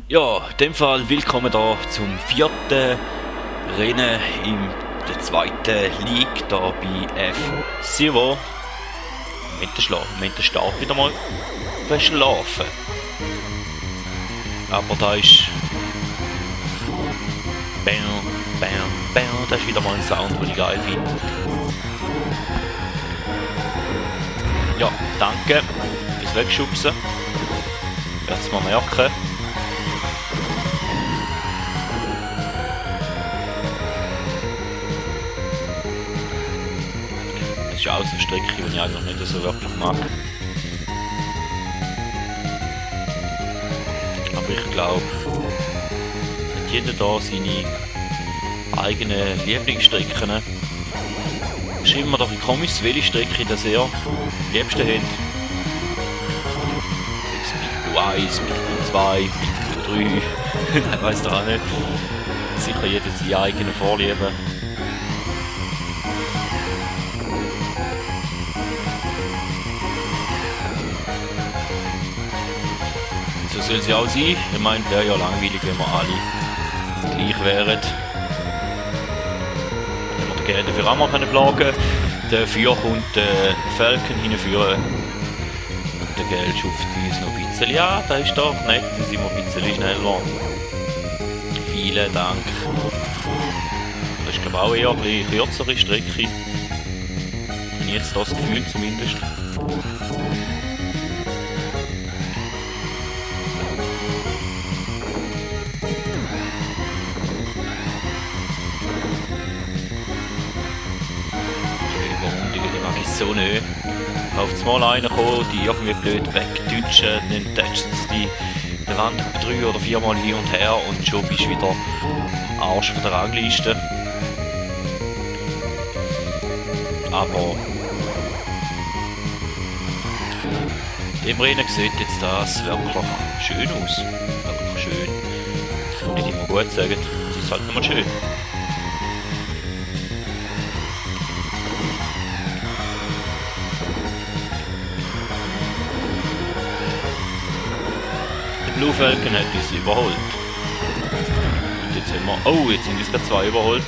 Ja, in dem Fall willkommen da zum vierten Rennen in der zweiten League da bei F-Zero. Mit der Start wieder mal verschlafen. Aber da ist das ist wieder mal ein Sound, den ich geil finde. Ja, danke fürs Wegschubsen. Jetzt mal merken. Das ist auch so eine Strecke, die ich eigentlich nicht so wirklich mag. Aber ich glaube, hat jeder da seine eigenen Lieblingsstrecken. Schreibt mir doch in Kommis, welche Strecke das ihr am liebsten habt. Big Blue 1, Big Blue 2, Big Blue 3, nein, weiss doch auch nicht. Sicher jeder seine eigenen Vorlieben. So soll sie auch sein. Ich meine, wäre ja langweilig, wenn wir alle gleich wären. Wenn wir den Geld dafür auch mal plagen. Dafür kommt der Falcon hinführen. Und der Geld schufft uns noch ein bisschen. Ja, das ist doch nett, dann sind wir ein bisschen schneller. Vielen Dank. Das ist glaube ich auch eher eine kürzere Strecke. Habe ich jetzt das Gefühl zumindest. So nicht. Auf Mal reinkommen, die irgendwie blöd wegdutschen, dann tätschst du die Wand 3 oder 4 Mal hin und her und schon bist du wieder Arsch von der Rangliste. Aber im Rennen sieht jetzt das wirklich schön aus. Wirklich schön. Ich kann nicht immer gut sagen, es ist halt nur mal schön. Blue Falcon hat uns überholt. Und jetzt haben wir... Oh, jetzt sind uns gerade zwei überholt.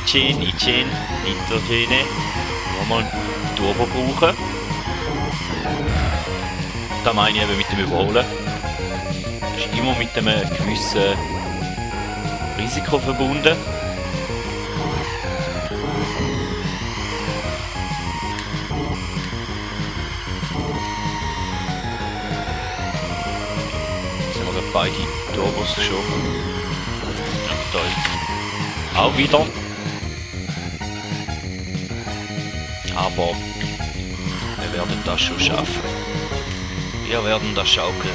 Nitrogen. Wollen wir mal Turbo brauchen. Da meine ich eben mit dem Überholen. Das ist immer mit einem gewissen Risiko verbunden. Beide Turbos schon. Da ist auch wieder. Aber wir werden das schon schaffen. Wir werden das schaukeln.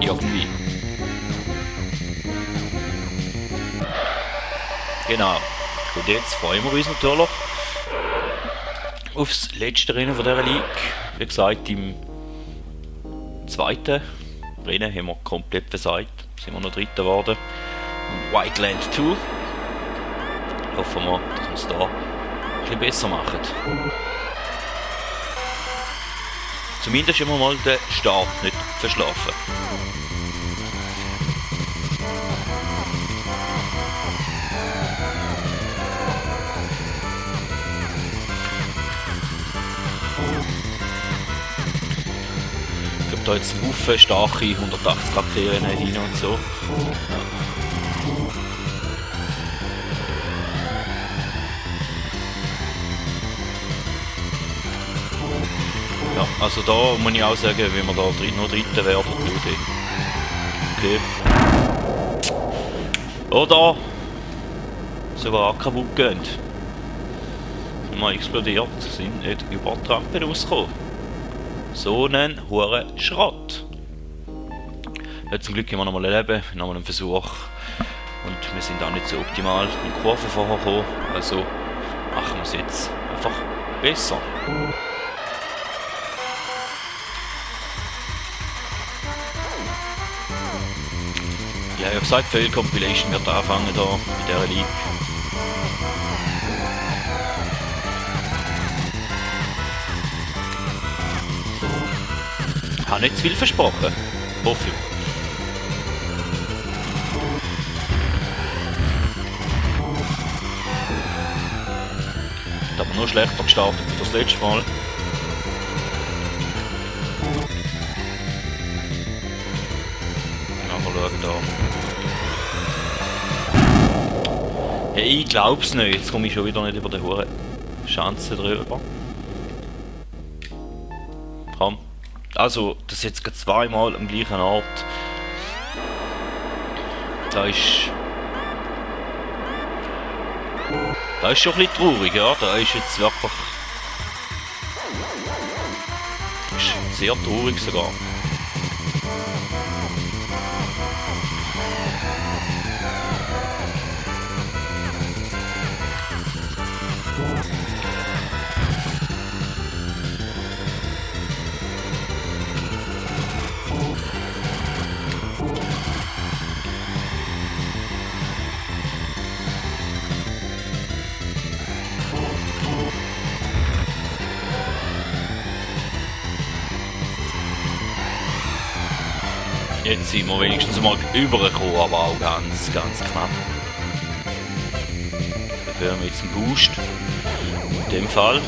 Irgendwie. Genau. Und jetzt freuen wir uns natürlich aufs letzte Rennen von dieser League. Wie gesagt, im zweiten Rennen haben wir komplett versagt, sind wir noch Dritter geworden. Und Whiteland 2 hoffen wir, dass wir es da ein bisschen besser machen. Zumindest haben wir mal den Start nicht verschlafen. Da jetzt ein Haufen starke 180 Charakteren rein und so. Ja, also da muss ich auch sagen, wenn wir da noch Dritter werden, okay. Oder sogar kaputt gehen. Wenn wir explodiert, sind nicht über die Rampe rausgekommen. So einen hohen Schrott. Ja, zum Glück haben wir nochmal ein Leben, nochmal einen Versuch. Und wir sind auch nicht so optimal in die Kurve vorher gekommen. Also machen wir es jetzt einfach besser. Ja, ich habe gesagt, Fail Compilation wird anfangen da in dieser League. Habe nicht zu viel versprochen. Hoffe ich. Ich habe nur schlechter gestartet wie das letzte Mal. Ja, mal schauen da. Hey, ich glaub's nicht. Jetzt komme ich schon wieder nicht über den hohen Schanze drüber. Komm. Also, das ist jetzt gerade zweimal am gleichen Ort. Da ist schon ein bisschen traurig, ja. Da ist jetzt wirklich... Ist sehr traurig sogar. Jetzt sind wir wenigstens mal übergekommen, aber auch ganz knapp. Dafür haben wir jetzt einen Boost. In dem Fall,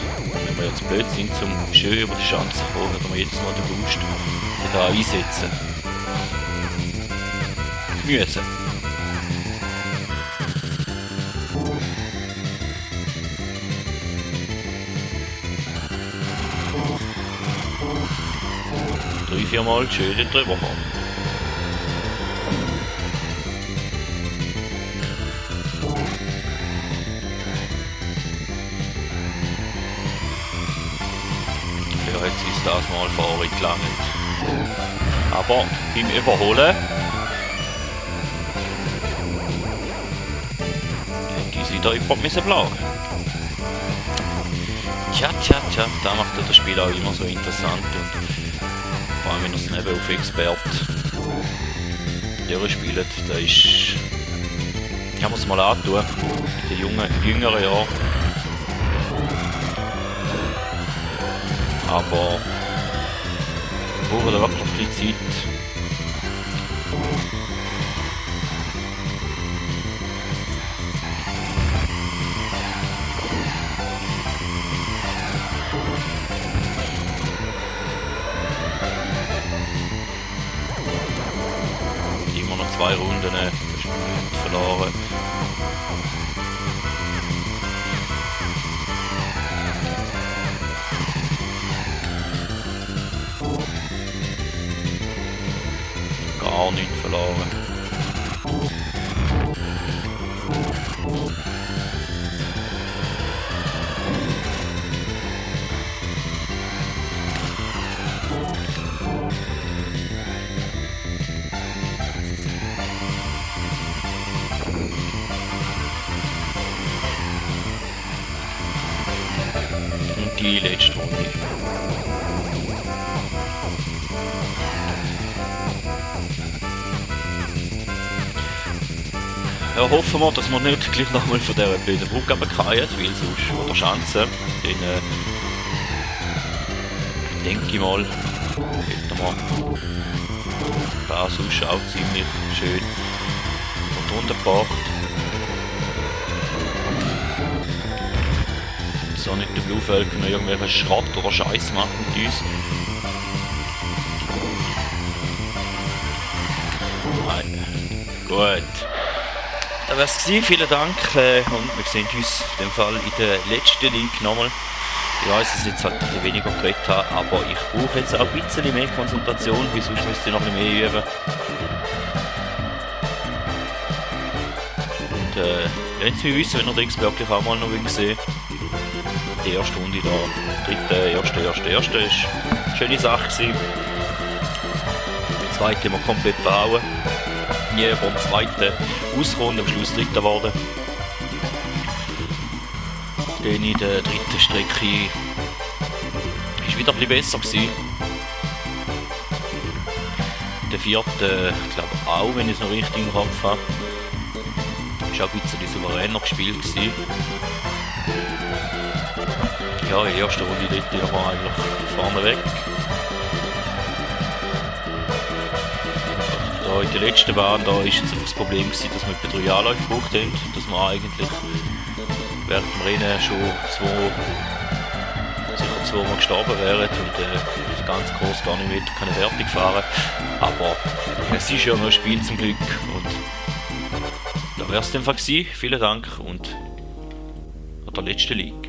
wenn wir jetzt blöd sind, zum schön über die Schanze zu kommen, werden wir jetzt noch den Boost da einsetzen. Müssen. Drei, viermal schön drüber kommen. Jetzt ist das mal vorig gelangt. Aber beim Überholen hätte uns wieder jemand plagen. Tja, da macht das Spiel auch immer so interessant und vor allem wenn ihr es nicht auf Expert durchspielt, da ist... Kann man es mal antun, in den jüngeren Jahren. Aber wir brauchen da wirklich ein bisschen Zeit. Immer noch 2 Runden, das ist nicht verloren. Gar nicht verloren. Und die letzte Runde. Ja, hoffen wir, dass wir nicht gleich nochmal von dieser blöden Brücke runterfallen, weil sonst, oder Chance, dann denke ich mal, hätten wir da sonst auch ziemlich schön runter gebracht. So nicht der Blue-Falcon noch irgendwelchen Schrott oder Scheiß macht mit uns. Nein. Gut. Das wär's gewesen. Vielen Dank und wir sehen uns in dem Fall in der letzten Link nochmal. Ich weiss, dass ich jetzt halt ein bisschen weniger geredet habe, aber ich brauche jetzt auch ein bisschen mehr Konzentration, weil sonst müsste ich noch ein bisschen mehr üben. Und lasst es mich wissen, wenn ihr den wirklich auch mal noch sehen. Die erste Runde da, erste ist eine schöne Sache gewesen. Die zweite haben wir komplett verhauen. Nie beim zweiten ausgekommen, am Schluss dritter geworden. Dann in der dritten Strecke ist wieder ein bisschen besser gewesen. In der vierten, ich glaube auch, wenn ich es noch richtig im Kopf habe. Ist auch ein bisschen souveräner gespielt gewesen. Ja, in der ersten Runde dritte war eigentlich vorne weg. Ja, in der letzten Bahn da ist jetzt einfach das Problem gewesen, dass wir etwa 3 Anläufe gebraucht haben, dass wir eigentlich während dem Rennen schon sicher zweimal gestorben wären und das ganze Kurs gar nicht mehr können fertig fahren. Aber es ist ja noch ein Spiel zum Glück und da wäre es dann gewesen. Vielen Dank und an der letzten League.